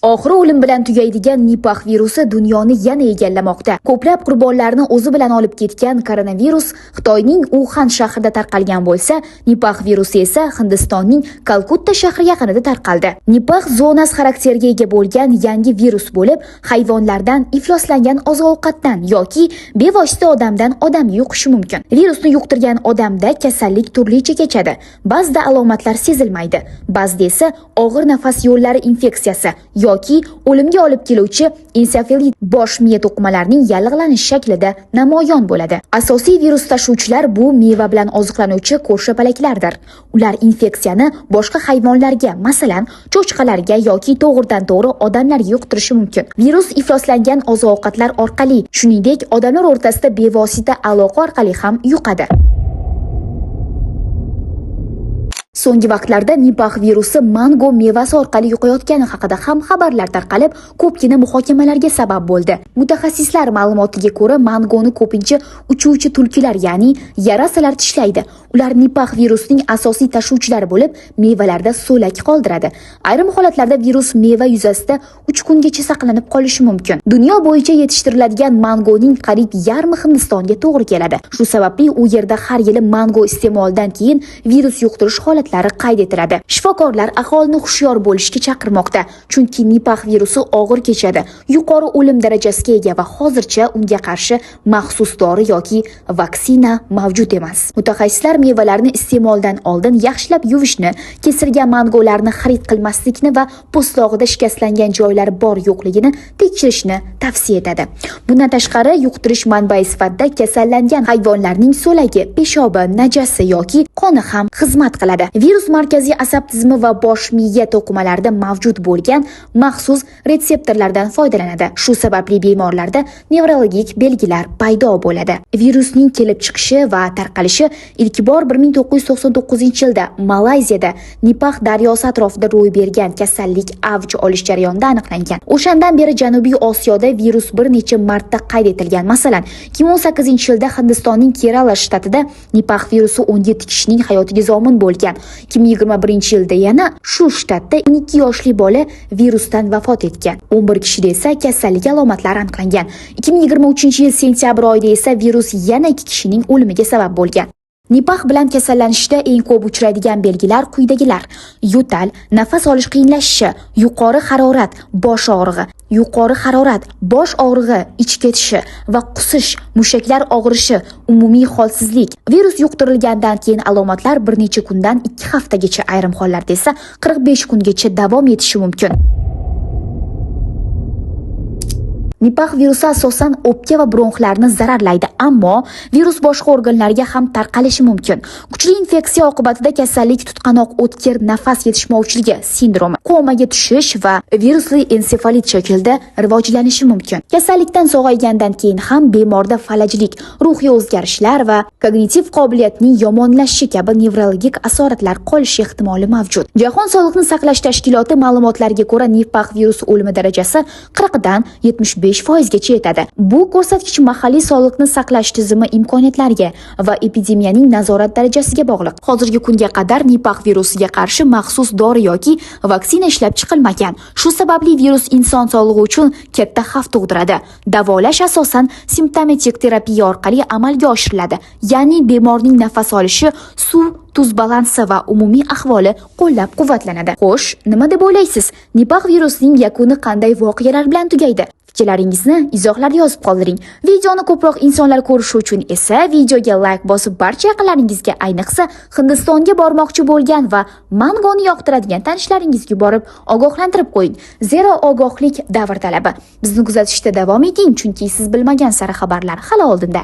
Oxiri o'lim bilan tugaydigan Nipah virusi dunyoni yana egallamoqda. Ko'plab qurbonlarni o'zi bilan olib ketgan koronavirus Xitoyning Uxan shahrida tarqalgan bo'lsa, Nipah virusi esa Hindistonning Kalkutta shahri yaqinida tarqaldi. Nipah zoonoz xarakterga ega bo'lgan yangi virus bo'lib, hayvonlardan ifloslangan oziq-ovqatdan yoki bevosita odamdan odamga yuqishi mumkin. Virusni yuqtirgan odamda kasallik turlicha kechadi. Ba'zida alomatlar sezilmaydi, ba'zida esa og'ir nafas yo'llari infeksiyasi yoki o'limga olib keluvchi ensefalit bosh miya to'qimalarining yallig'lanishi shaklida namoyon bo'ladi. Asosiy virus tashuvchilar bu meva bilan oziqlanuvchi ko'rshapalaklardir. Ular infeksiyani boshqa hayvonlarga, masalan, cho'chqalarga yoki to'g'ridan-to'g'ri odamlarga yuqtirishi mumkin. Virus ifloslangan oziq-ovqatlar orqali, shuningdek, odamlar o'rtasida bevosita aloqa orqali ham yuqadi. So'nggi vaqtlarda Nipah virusi mango mevasi orqali yuqayotgani haqida ham xabarlar tarqalib, ko'pgina muhokamalarga sabab bo'ldi. Mutaxassislar ma'lumotiga ko'ra, mangoni ko'pincha uchuvchi tulkilar, ya'ni yarasalar tishlaydi. Ular Nipah virusining asosiy tashuvchilari bo'lib, mevalarda so'lak qoldiradi. Ayrim holatlarda virus meva yuzasida 3 kungacha saqlanib qolishi mumkin. Dunyo bo'yicha yetishtiriladigan mangoning qariyb yarmi Hindistonga to'g'ri keladi. Shu sababli u yerda har yili mango iste'molidan keyin virus yuqtirish holatlari qayd etiladi. Shifokorlar aholini hushyor bo'lishga chaqirmoqda, chunki Nipah virusi og'ir kechadi, yuqori o'lim darajasiga ega va hozircha unga qarshi maxsus dori yoki vaksina mavjud emas. Mutaxassislar mevalarni iste'moldan oldin yaxshilab yuvishni, kesilgan mangolarni xarid qilmaslikni va po'stlog'ida shikastlangan joylar bor yo'qligini tekshirishni tavsiya etadi. Bundan tashqari, yuqtirish manbai sifatida kasallangan hayvonlarning so'lagi, peshobi, najasi yoki qoni ham xizmat qiladi. Virus markaziy asab tizimi va bosh miya to'qimalarida mavjud bo'lgan maxsus retseptorlardan foydalanadi. Shu sababli bemorlarda nevrologik belgilar paydo bo'ladi. Virusning kelib chiqishi va tarqalishi ilk bor 1999-yilda Malayziyada Nipah daryosi atrofida ro'y bergan kasallik avj olish jarayonida aniqlangan. O'shandan beri Janubiy Osiyoda virus bir necha marta qayd etilgan. Masalan, 2018-yilda Hindistonning Kerala shtatida Nipah virusi 17 kishining hayotiga zomin bo'lgan. 2021-yilda yana shu shtatda 12 yoshli bola virusdan vafot etgan. 11 kishida esa kasallik alomatlari aniqlangan. 2023-yil sentyabr oyida esa virus yana 2 kishining o'limiga sabab bo'lgan. Nipah bilan kasallanishda eng ko'p uchraydigan belgilar quyidagilar: yo'tal, nafas olish qiyinlashishi, yuqori harorat, bosh og'rig'i, yuqori harorat, bosh og'rig'i, ich ketishi va qusish, mushaklar og'rishi, umumiy holsizlik. Virus yuqtirilgandan keyin alomatlar bir necha kundan 2 haftagacha, ayrim hollarda esa 45 kungacha davom etishi mumkin. Nipah virusi asosan o'pka va bronxlarni zararlaydi, ammo virus boshqa organlarga ham tarqalishi mumkin. Kuchli infeksiya oqibatida kasallik tutqanoq o'tkir nafas yetishmovchiligi sindromi, komaga tushish va virusli ensefalit shaklida rivojlanishi mumkin. Kasallikdan sog'aygandan keyin ham bemorda falajlik, ruhiy o'zgarishlar va kognitiv qobiliyatning yomonlashishi kabi nevrologik asoratlar qolishi ehtimoli mavjud. Jahon sog'liqni saqlash tashkiloti ma'lumotlariga ko'ra, Nipah virusi o'limi darajasi 40 dan 75%gacha yetadi. Bu ko'rsatkich mahalliy sog'liqni saqlash tizimi imkoniyatlariga va epidemiyaning nazorat darajasiga bog'liq. Hozirgi kunga qadar Nipah virusiga qarshi maxsus dori yoki vaksina ishlab chiqilmagan. Shu sababli virus inson sog'lig'i uchun katta xavf tug'diradi. Davolash asosan simptomatik terapiya orqali amalga oshiriladi. Ya'ni bemorning nafas olishi, suv tuz balansi va umumiy ahvoli qo'llab-quvvatlanadi. Xo'sh, nima deb o'ylaysiz? Nipah virusining yakuni qanday voqealar bilan tugaydi? Fikrlaringizni izohlarda yozib qoldiring. Videoni ko'proq insonlar ko'rishi uchun esa videoga like bosib barcha yaqinlaringizga, ayniqsa Hindistonga bormoqchi bo'lgan va mangoni yoqtiradigan tanishlaringizga borib ogohlantirib qo'ying. Zero ogohlik davr talabi. Bizni kuzatishda davom eting, chunki siz bilmagan sara xabarlar hali oldinda.